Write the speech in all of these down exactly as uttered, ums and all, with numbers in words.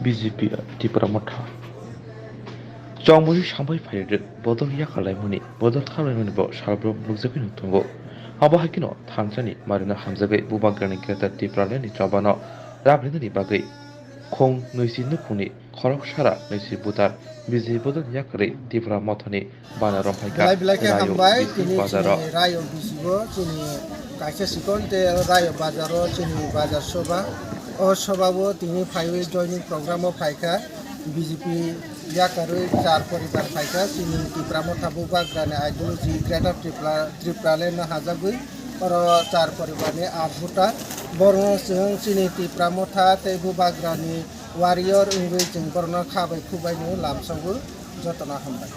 B J P Tipra Motha. Chongmani sambai phairwk bodol yakalaimani, bodol khamlaimani bo salbrum nukjagwi nukthungo. Abo hai kheno thansani marino hamjagwi Bubagrani Greater Tipralandni chobano rap rinani bagwi khung nwichi nukhungni khorok sara nwichi butar B J P bodol yakarwi Tipra Mothani bana romphaikha. Belai belai khe Rayo hambai, Bisi tini bazaro. Chini Rayo Bisi bo chini kaisa sikon tei Rayo bazaro chini bazar soba. O soba bo tini phaiwi joining program o phaikha. B J P yakarwi char poribar phaikha. Chini Tipra Motha Bubagrani ideology Greater Tripura, Tipraland no hajagwi oro char poribarni art buta. Borno chwng chini Tipra Motha tei Bubagrani warrior wngwi chwng borokno kha bai khuk bai no lamsogo. Jotono hambai.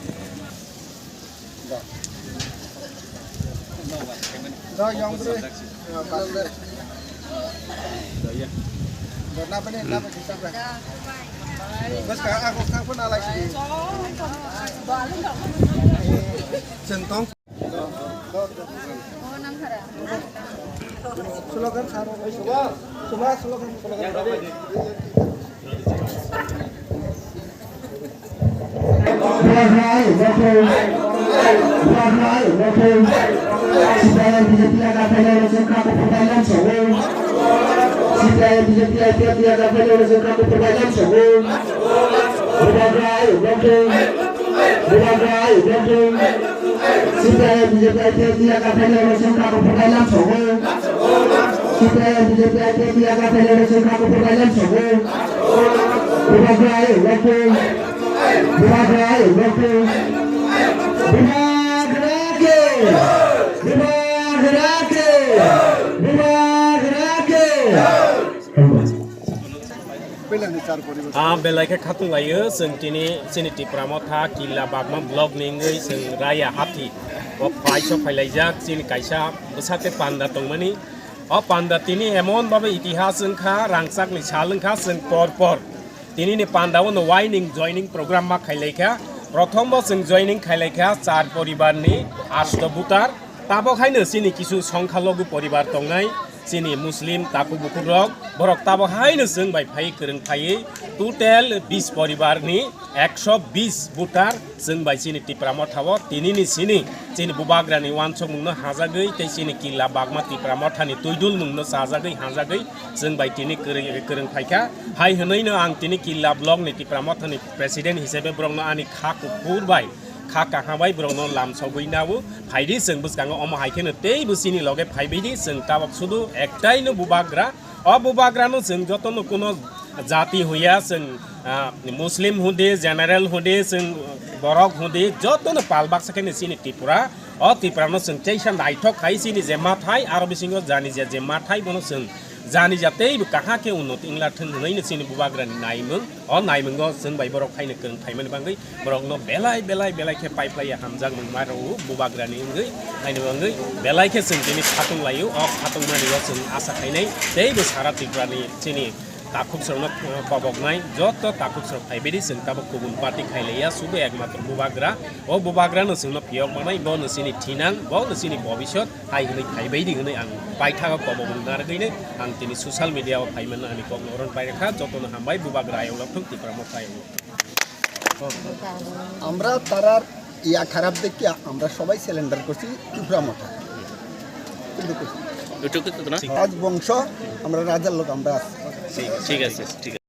Da. Da, yang beri. Da, ya. Da, na beri, na beri, na beri. Bas ka, aku kang pun alai sini. Centong. Slogan saro. Coba, slogan, slogan. Bubagra ayuk nokthung. Bubagra ayuk nokthung. C P I M B J P I P F ni yakarphaini rokno chwng kha kuphur bai lamsogo. C P I M B J P I P F ni yakarphaini rokno chwng kha kuphur bai lamsogo. Bubagra ayuk nokthung. Bubagra ayuk nokthung. Bubagra ke. Bubagra ke. Bubagra ke. Ah, belai khe khatung laio, chwng tini chini Tipra Motha Killa Bagma block ni wngwi chwng Raya Hathi o phai sok phai laijak, chini kaisa bwsa tei panda tongmani. O panda tini emon babe itihas wngkha, rangchak ni sal wngkha, chwng por por tini ni panda o no waining joining program ma khai laikha. Prothom bo chwng joining khai laikha char poribar ni asto butar. Tabok haino chini kisu songkha logu poribar tongnai, chini Muslim takhuk bukhuk rok, borok tabok haino chwng bai phai kwrwng phaiwi total bis poribar ni ekso bis butar chwng bai chini Tipra Motha o tini ni sini chini Bubagra ni uansukmung no hajagwi tei chini Killa Bagma Tipra Motha ni twidulmung no chajagwi hajagwi chwng bai tini kwrwng, kwrwng phaikha. Hai hwnwi no ang tini Killa block ni Tipra Motha ni president hisabe borok no ani kha kuphur bai kha kaham bai borok no lamsogwi nao. Phaidi chwng bwskango omo hai kheno tei bo chini loge phaibaidi chwng tabok sudu ektai no Bubagra. O Bubagra no chwng joto no kuno jati huya chwng, ah, Muslim hudi, general hudi, chwng borok hudi, joto no pal baksa kheno chini Tripura. O Tripura no chwng teisa naithok khai chini je mathai aro bisingo jani je, je mathai bono chwng jani ja tei bo kaham khe unnoti wngla thwng hwnwi no chini Bubagra ni naimung. O naimungo chwng bai borok haino kwrwng phaimani bagwi borokno belai belai belai khe pai phlaiya hamjakmung ma rwo Bubagrani wngwi. Haino wngwi belai khe chwng tini khatung laio. O khatungmani o chwng asa khainai tei bo sara Tripurani chini takhuk srokno koboknai joto takhuk srok phaibaidi chwng tabuk kubun party khailaiya, sudu ekmatro Bubagra. O Bubagrano chwngno phiyok manai, bono chini thinang, bono chini bobisot. Hai hwnwi phaibaidi hwnwi ang paithago kobokmung narwgwino ang tini social media o phaimano ani kokno oron pairwkha. Jotono hambai, Bubagra ayuk lokthung, Tipra Motha ayuk lokthung. আমরা তারার ইয়া খারাপ দেখিয়া আমরা সবাই সিলিন্ডার করছি ত্রিপুরা মঠে। এটুকু তো না? রাজবংশ, আমরা রাজার লোক, আমরা আছি। ঠিক, ঠিক আছে, ঠিক আছে।